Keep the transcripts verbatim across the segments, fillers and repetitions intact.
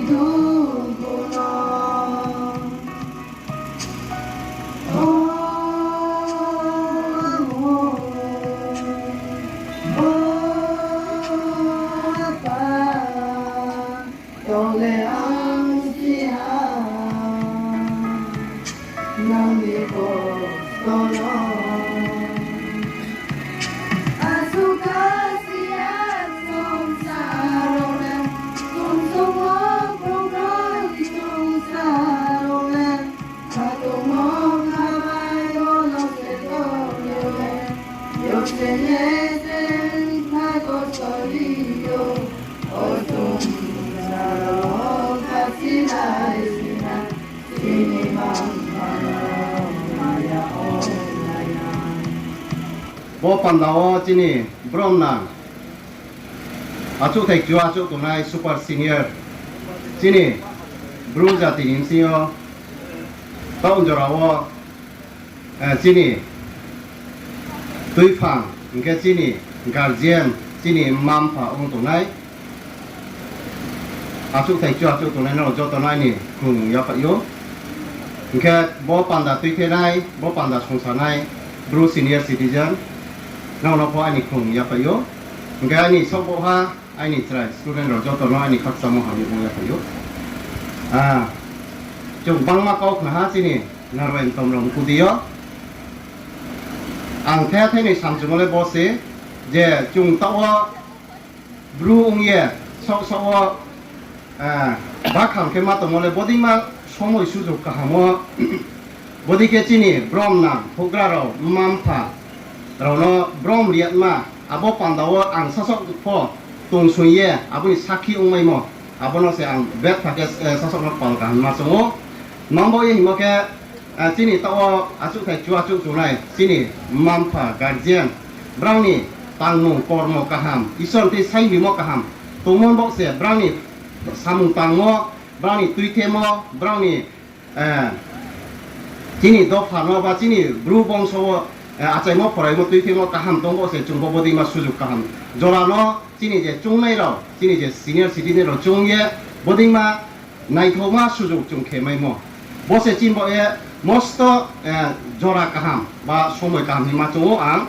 Dugu no. O, o, Apa, tole ang si ha, nang ni kosto no. Asuka si a songsar rao le, sungsung wo krongkroi songsar rao le, khatungmo khamai wo no se tong yo le, yo se ye se kha kosto ri yo, o songsar rao kha si lai si na, chini mangpha rao maya o maya. Bo panda wo chini brom nang achouhthai kchu achouh tongnai super senior, chini Bru jati ni bsing yo, taoh jora wo, eh, chini tuiphang, hing khe chini guardian, chini mma-mpha ong tongnai, achouhthai kchu achouh tongnai nrao joto no aini khlum yaphaih ou. Hing khe bo panda tuithenai, bo panda songsanai, Bru senior citizen, nrao no pho aini khlum yaphaih ou. Hing khe aini saohbohha, aini chrai student rao joto no aini khakchangmo hamya ong yaphaih ou. Ah, chung bangma kau khna ha chini Naroentom rao ni kudi yo. Ang the thai ni samchumo le bo se, je chung taoh wo Bru ong ye, saoh saoh wo, eh, bakham khe ma tongmo le bodei ma somoi sujug kaham wo, bodei khe chini brom nang houhgra rao, mma-mpha rao no brom riatma, abo panda wo ang sasaoh pho tongsoing ye, abo ni sakhi ongmaimo, abo no se ang betha khe, eh, sasaoh no pal kaham ma choung ou. Mangbo ye hingmo khe, eh, chini taoh wo achouhthai kchu achouh tongnai, chini mma-mpha, guardian, brao ni tangmung kormo kaham, Isor ni thing saingbimo kaham tongmo baoh se brao ni samung tangmo, brao ni tuithemo, brao ni, eh, chini dopha no ba chini Bru bongso wo, eh, achaimo phoraimo tuithemo kaham tong baoh se chung bo bodei ma sujug kaham jora no chini je choungnai rao, chini je senior citizen rao choung ye bodei ma naithaoma sujug chung khe maimo. Bo se chini baoh ye mosto, eh, jora kaham ba somoi kaham hing ma choung ou ang.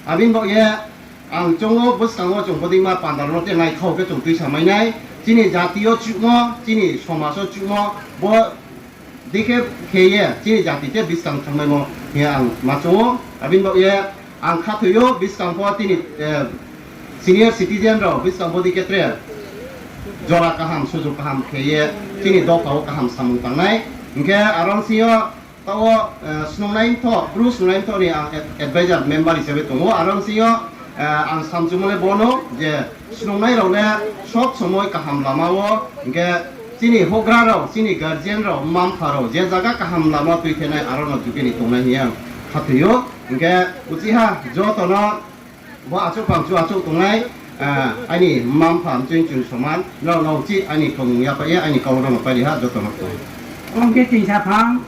Abini baoh ye ang choung ou buskang wo chung bodei ma panda rao no te naithao khe chung tuisa mai nai. Chini jati yo chuhmo, chini somaj wo chuhmo, bo dei khe khe ye chini jati te buskang thangmaimo hing ye ang ma choung ou. Abini baoh ye ang khathoi ou buskang pho chini, eh, senior citizen rao buskang bodei khe tre jora kaham, sujug kaham khe ye chini dopha wo kaham samung tangnai. Hing khe aro bsing yo taoh wo, eh, snungnai mthoh, Bru snungnai mthoh ni ang ad-, advisor member hisabe tong ou. Aro bsing yo, eh, ang samchumo le bo no je snungnai rao le sob somoi kaham lama wo, hing khe chini houhgra rao, chini guardian rao, mma-mpha rao je zaga kaham lama tuithenai aro no juge ni tongnai hing ye ang khathoi ou. Hing khe uchih ha joto no bo achouh phang chu achouh tongnai, ah, aini mma-mpha mchoi chung soman, nrao no uchih aini khlum yaphaih ye aini kau rao no pai ri ha joto no khlum. Ong khe chingsa phang,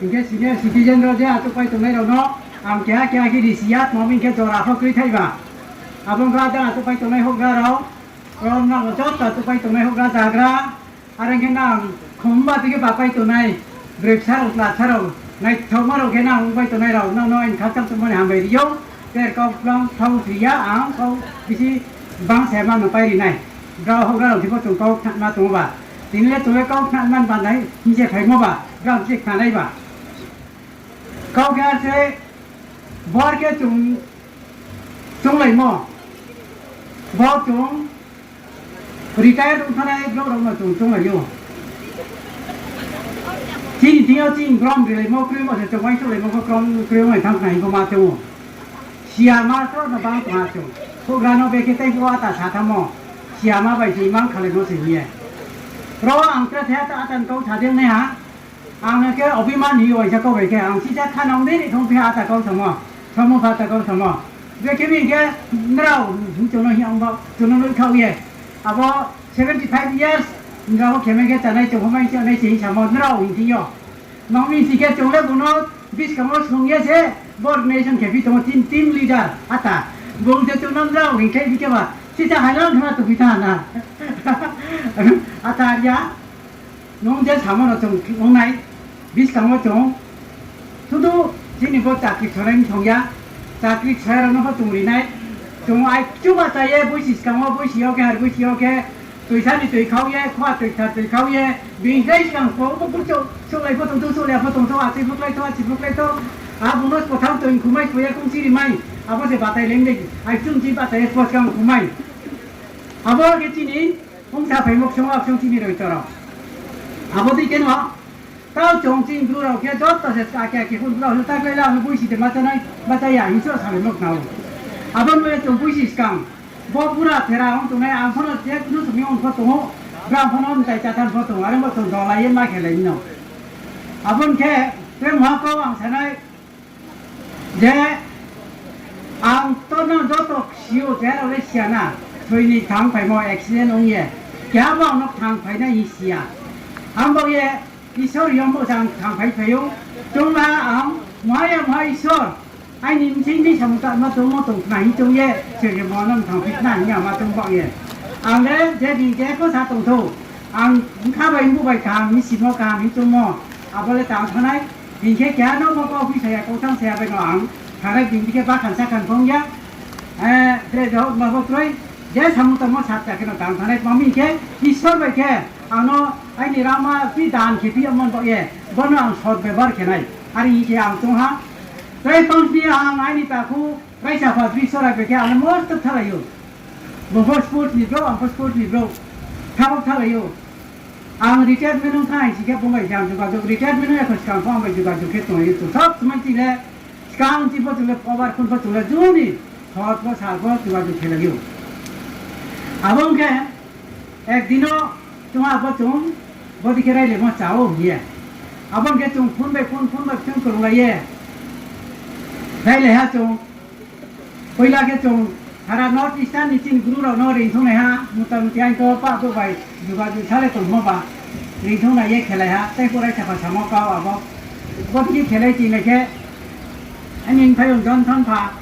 hing khe senior citizen rao je achouhpai tongnai rao no ang keha keha khe risi ya, tma hing khe jora pho kroi thai ba. Abo ong khe ajang achouhpai tongnai houhgra rao, rao nang joto achouhpai tongnai houhgra zagra, are ong khe nang khumba tui khe bapai tongnai, broi bsa rao, chla bsa rao, naithaoma rao khe nang ongpai tongnai rao, nang no aini khakchang tongmo ni hambai ri ou, ter kau klang thao sri ya, ang kau bisi bang se ma no pai ri nai. Brao houhgra rao khe pho chung kau khna tong ou ba. Tini le chung le kau khna man ba nai, hing se phaimo ba, brao se khna nai ba. Kau khe se, bor khe chung, chunglaimo. Bo chung, retire ong thanngnai brouh rao no chung chunglai ou. Chini thing yo chini brom rilaimo kroimo se chung uaingsouhlaimo pho krom kroimo ni thanng khna hing pho ma chung ou. Siyama sro no bang tong ha chung. Houhgra no bekhe tei pho ata sa thanngmo. Siyama bai chung imang khalaimo se hing ye. Ro ang tre the ata, ata ni kau sa dei nai ha. Ang khe obiman hi uaisa kau bai khe, ang sisa khanang dei ni thong phi ha ata kau samo, samung pha ata kau samo. Bekhe mi khe nrao, chung no hi ang ba, chung no nuh khaoh ye. Abo seventy five years, nrao khe mai khe chanai chung pho mai chanai se hi samo, nrao hing thing yo. Nang mi si khe chung le bung no buskang wo sung ye se, bo organization khe phi tong ou, team, team leader, ata. Bung se chung no nrao hing khe phi khe ba, sisa hailang khna tongphi tha na. Acha ya, nung je samo no chung ongnai, buskang wo chung, sudu chini bo chakri sonai ni song ya, chakri soya rao no pho chung rinai, chung ai kchuba cha ye, boisi skang wo, boisi yo khe, har boisi yo khe, toisa ni toi khau ye, khua toisa toi khau ye, bini dei skang pho, bo khuchouh, souhlai pho tong thou, souhlai pho tong thou, achi phuklai thou, achi phuklai thou, abo no kotham toi khumai, soya kung chiri mai, abo se batai leng dei, ai chung chi batai ye, bo skang khumai. Abo khe chini, ongsa phaimo ksong, aksong chini roi chorao. Abo dei khe no, tao chung chini bru rao khe joto se ake ake khun bru rao no taklai la, ano boisi de ma chánai, ma chá ya, hing so salai no khna ou. Abo no ye chung boisi skang, bo bura thera ong tongnai, ang pho no je kunu sumi ong pho tong ou, brang pho no mtai chathan pho tong ou, are bo chung dolai ye ma khelai no. Abo khe, tre mha kau ang sanai, je ang to no joto si ou, je rao le si ya na, soi ni thang phaimo accident ong ye, keha bo ang no thang phainai hing si ya. Ang bo ye Isor yong bo ang thang phai phai ou, chung la ang mha ya mha Isor, aini bsing ni samung tangma tongmo tong khna hing chung ye, soi ni mo no thang phi khna hing ya ma chung bo ye. Ang le je bini je pho sa tong thou, ang bkha bai mbu bai kaham hing simo kaham hing chungmo, abo le tang thanai, hing khe keha no bo kau phi sa ya, kau thang sa ya bai no ang, thanai bini khe bakhan sakhan phong ya, tre je hok ma bo kroi, je samung tangmo sakcha khe no tang thanai, tma hing khe, Isor bai khe, ang no aini rangma phi dan khe phi yagmo bo ye, bo no ang sot bebohar khe nai, are hing khe ang chung ha. Tre tong sini ang aini takhu, raisa pha bri sorai bai khe ang no mosto thalai ou. Bung pho sports ni brouh, ang pho sports ni brouh. Thaoh thalai ou. Ang retirement ong thanng si khe bung bai jang jogajog, retirement ong ya kho skang pho ang bai jogajog khe tonglai ou. Chung sob somoi chini le, skang chi pho chung le, power phone pho chung le, juni, hor pho sal pho jogajog khelai ou. Abo ong khe, ekdin no chung abo chung, bodei khe railai mo cha ou hing ye. Abo ong khe chung phone bai phone, phone bai phone krunglai ye. Railai ha chung. Poila khe chung sara North Eastern ni chini guru rao no ringthungnai ha, mota moti aini to pah bo bai jogajog sa le tongmo ba, ringthungnai ye khelai ha, tei pho raisa pha samo kau abo. Bodei khe khelai tinglai khe, aini mphaiyong Johnson pha,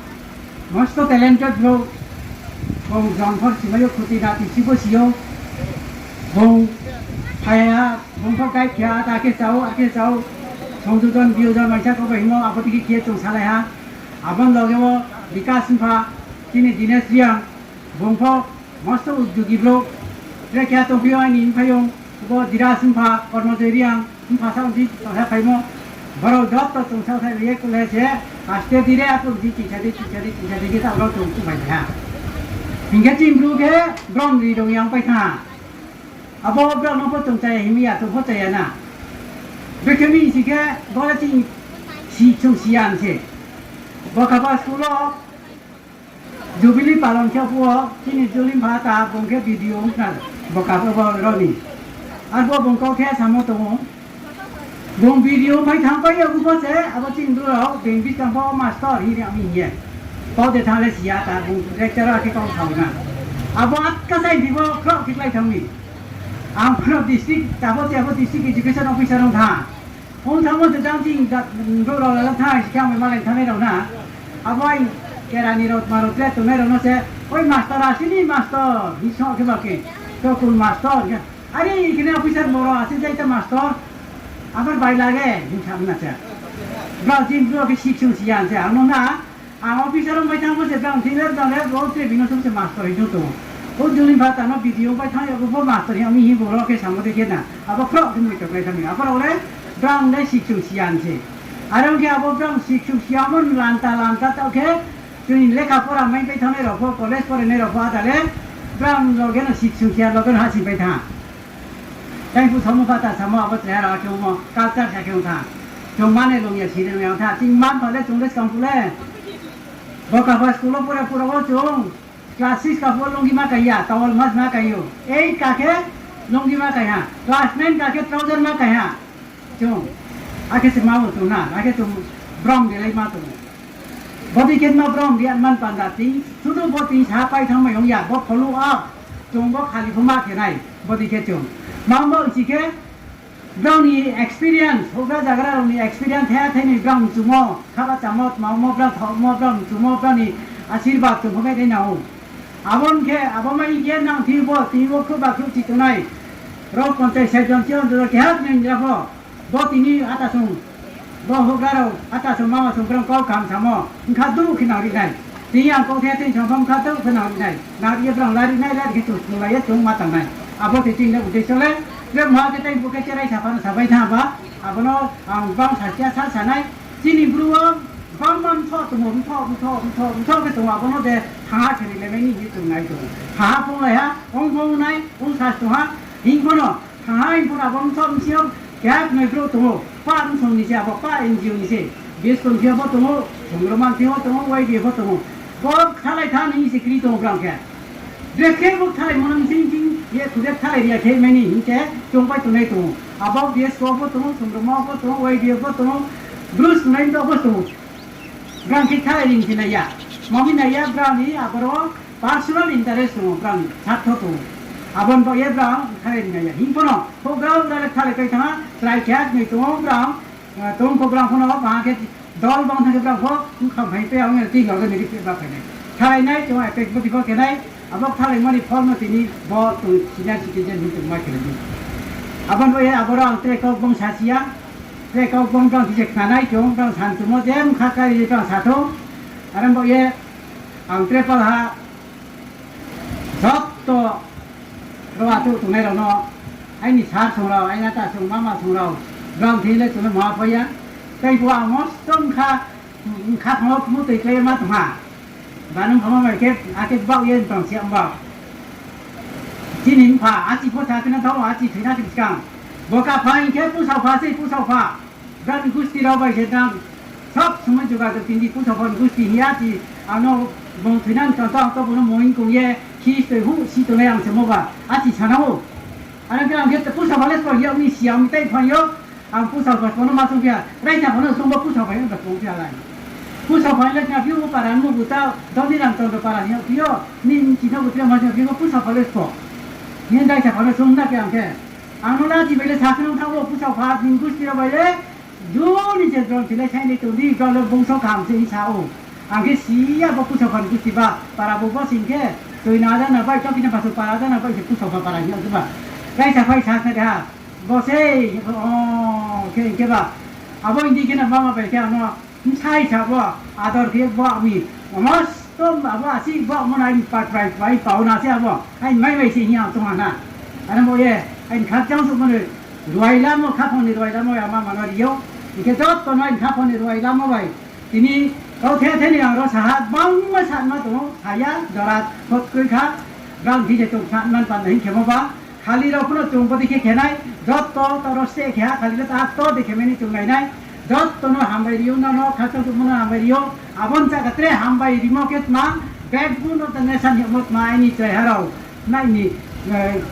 mosto talented brouh, bung Jongphor simai yo khuti nati si bo si ou, bung phai ha, bung pho guide khe ha, ta khe cha ou, akhe cha ou, songjojon, biyojon, maisa kau bai hingmo, abo dei khe khe chung salai ha. Abo ni loge wo Bikas mpha, chini Dinesh Reang, bung pho mosto udyogi brouh, tre keha tongphi ou aini mphaiyong, bo Diras mpha, Kormojoy Reang, mpha sa di tongsa phaimo, borao joto chung sa thai ye kule se, aste dire atum di chisa di, chisa di, chisa di khe taoh rao chung bai ha. Hing khe chini bru khe, brom ri rung yang pai thanng ha. Abo brao no pho chung chaya hing mi ya, chung pho chaya na. Bekhe mi si khe, bo le chini si chung si ya se. Bo kha ba school wo, Jubilee palon khe phuh wo, chini Julim pha ta bung khe B D O ong khna, bo kha bo rao ni. Arphuh bung kau khe samo tong ou. Bung B D O pai thanng pai ya, abo pho se, abo chini bru rao, bini buskang pho master hing ri ang mi hing ye. Kau de thanng le si ya ta, bung lecturer khe kau sao na. Abo atka sai di bo khroh khe klái thanng mi. Ang phano district, abo se abo district education officer ong thanng. Ong thanngmo se jang chini brouh rao la thanng, si khe ang bai malai thanngnai rao na. Abo ai kera ni rao, tma rao tre tongnai rao no se, oi master, asini master, hing so khe ba khe, to kun master, are khe ni officer boro, asi jai ta master, আমার ভাই লাগে, hing sa na se. Brao chini bru khe siksung si ya se, ang no na, ang officer ong bai thanng bo se, brang thing le, brang le, bo tre bini se master hing tong ou. O Julim pha ta no B D O bai thanng ya, bo pho master hing mi hing bo rao khe samo de khe na. Abo khroh khe mui toklai thanng mi. Abo rao le, brang le siksung si ya se. Are ong khe abo brang siksung si ya mon lanta lanta taoh khe, chini lekha pora mai pai thanngnai rao pho, college porinai rao pho ada le, brang loge no siksung si ya loge no hahsoing pai thanng. Tei phu samo pha ta samo abo chrai rao khe ongmo, culture sa khe ong thanng. Chung mane lung ya, siri lung ya ong thanng. Chini mma-mpha le chung le skang phuh le. Bo kha pha school wo pore pore wo chung class six kha phuh wo lungi ma kai ya, towel mas ma kai ou. Eight kha khe lungi ma kai ha. Class nine kha khe trouser ma kai ha. Chung, akhe se ma wo chung na, akhe chung brom rilai ma tong ou. Bodei khe ma brom ri man panda ting, sudu bo ting sa pai thanngmai ong ya, bo follow up, chung bo khali pho ma khe nai, bodei khe chung. Ma ong bo si khe, brao ni experience, houhgra zagra rao ni experience, thai thai ni brao ni chumo, khaba chamo, tma ongmo, brao thaohmo, brao ni chumo, brao ni asirbad chung pho mai dei na ou. Abo ong khe, abo mai khe nang thing bo, tini bo khrouh ba khrouh chi tongnai. Rao ponchas sat jon chini joto keha ni jora pho. Bo tini ata sung, bo houhgra rao ata sung, mama sung, brao kau kaham samo, bkha duh khe nang ri nai. Tini ang kau the thing song pho bkha duh khe nang ri nai. Nang ri ye brao lari nai, lari khe chung snunglai ye chung ma tang nai. Abo se chini le uddesho le, je mha khe tei bo khe cherai sa pha no sa bai tha ba, abo no ang bang sa sia sa sa nai. Chini Bru wo bangma mthoh tong ou, mthoh, mthoh, mthoh, mthoh khe tong ou, abo no de thanngha khe ri le mai ni hing ye chung nai tong ou. Thanngha phung lai ha, ong phung nai, ong sa tong ha, hing pho no, thanngha hing pho no abo mthoh bsing yo keha knoi brouh tong ou, pa bsong ni se abo, pa N G O ni se, BSCO ni phi yo pho tong ou, Songrongma ni phi yo pho tong ou, Y B A pho tong ou. Bo kthalai tha ni hing se kri tong ou brao khe. Brekhe bo kthalai mo no bsing bsing ye khude kthalai ri ya khe mai ni hing se chung pai tongnai tong ou. Abo BSCO pho tong ou, Songrongma pho tong ou, Y B A pho tong ou, Bru snungnai ni to pho tong ou. Brao khe kthalai ri ni se nai ya. Mami nai ya brao ni aboro personal interest tong ou, brao ni sartho tong ou. Abo ni baoh ye brao kthalai ri nai ya. Hing pho no, houhgra houhgra le kthalai pai thanng ha, chrai keha knoi tong ou brao, tong pho brao pho no, baha khe dol bang thanng khe brao pho, bkha phai pe, ang tui loge ni ri pe ba phai nai. Kthalai nai chung attack body pho khe nai, abo kthalaimo ni phol no tini bo chung senior citizen hing chung ma khe nai di. Abo ni baoh ye aboro ang tre kau bang sa si ya, tre kau bang brao khe se khna nai chung, brao san chumo je bkha kari ye brao sa thou. Are baoh ye ang tre pal ha, joto rao achouh tongnai rao no, aini sir song rao, aini ata song, mama song rao, brao thing le chung le ma phai ya. Tei bo ang mosto bkha, bkha phang wo kmutoi klái ma tong ha. Ba nung phama bai khe, akhe baoh ye tong si ang ba. Chini mpha, achi pho sa khe na thanng ou, achi thoi na khe skang. Bo kapha hing khe pusao pha sei, pusao pha. Brao ni gusti rao bai se nang sob somoi jogajog tong di, pusao pha ni gusti hing ye achi, ang no bung thoi na ni tong tong, ang to bung no moing kong ye, khi toi huh si tongnai ang se mo ba, achi sa na ou. Are khe ang khe pusao pha le sbo hing ye, ang ni si ang tei phan yo, ang pusao pha sbo no ma sung phi ya, raisa pha no sung bo pusao pha hing ba sung phi ya lai. Pusao pha le khna phi ou, para ni mugu ta, Doni Ram Chandra para hing phi ou, ni chini bo tre ma sung phi ou, pusao pha le sbo. Ni raisa pha no sung na khe ang khe. Ang no lachi bai le sa khe nung thanng ou, pusao pha ni gusti rao bai le, joni je jrom si le sainai tong di, brao le bungso kaham se hing sa ou. Ang khe si ya bo pusao pha ni gusti ba, para bo bo sing khe, toi na da na bai, chokina phasu para da na bai se pusao pha para hing ya ba. Raisa phai sa khe ha, bo sei, o, khe hing khe ba. Abo hing di khe na mama bai khe ang no, bsai sa bo, ador khe bo ang ni, mosto abo asi bo mo na aini patrai bai pao na se abo, aini mai bai se hing ang tong ha na. Are bo ye, aini khakchang suhmo ni ruai lamo, khaphang ni ruai lamo ya mama no ri ou. Hing khe joto no aini khaphang ni ruai lamo bai. Tini kau the the ni ang ro sa ha, bangma sa ma tong ou, sa ya, jora khot kroi kha, brao thing se chung sa man pan hing khe mo ba. Khali rao pho no chung bodei khe khe nai, joto toro se khe ha, khali le ta to de khe mai ni chung nai nai, joto no hambai ri ou, no no khakchang suhmo no hambai ri ou, abo ni chaka tre hambai rimo khe tma, backbone of the nation hingmo tma, aini chrai ha rao, nai ni,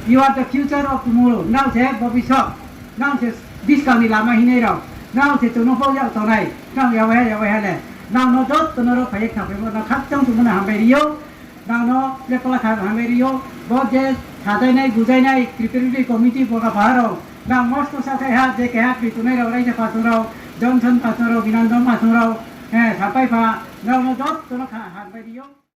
you are the future of tomorrow, nrao se bobisot, nrao se buskang ni lama hingnai rao, nrao se chung no pho yak tongnai, nrao ya waiha ya waiha le, nrao no joto no ro phai ye kha phaimo no khakchang suhmo no hambai ri ou. Nang no le pala kha hambai ri ou, bo je sajainai, bujainai, preparatory committee boga pha rao, nang mosto sathai ha, je keha kri tongnai rao, raisa phasung rao, Johnson phasung rao, Binandon phasung rao, eh, sapai pha, nang no joto no kha hambai ri ou.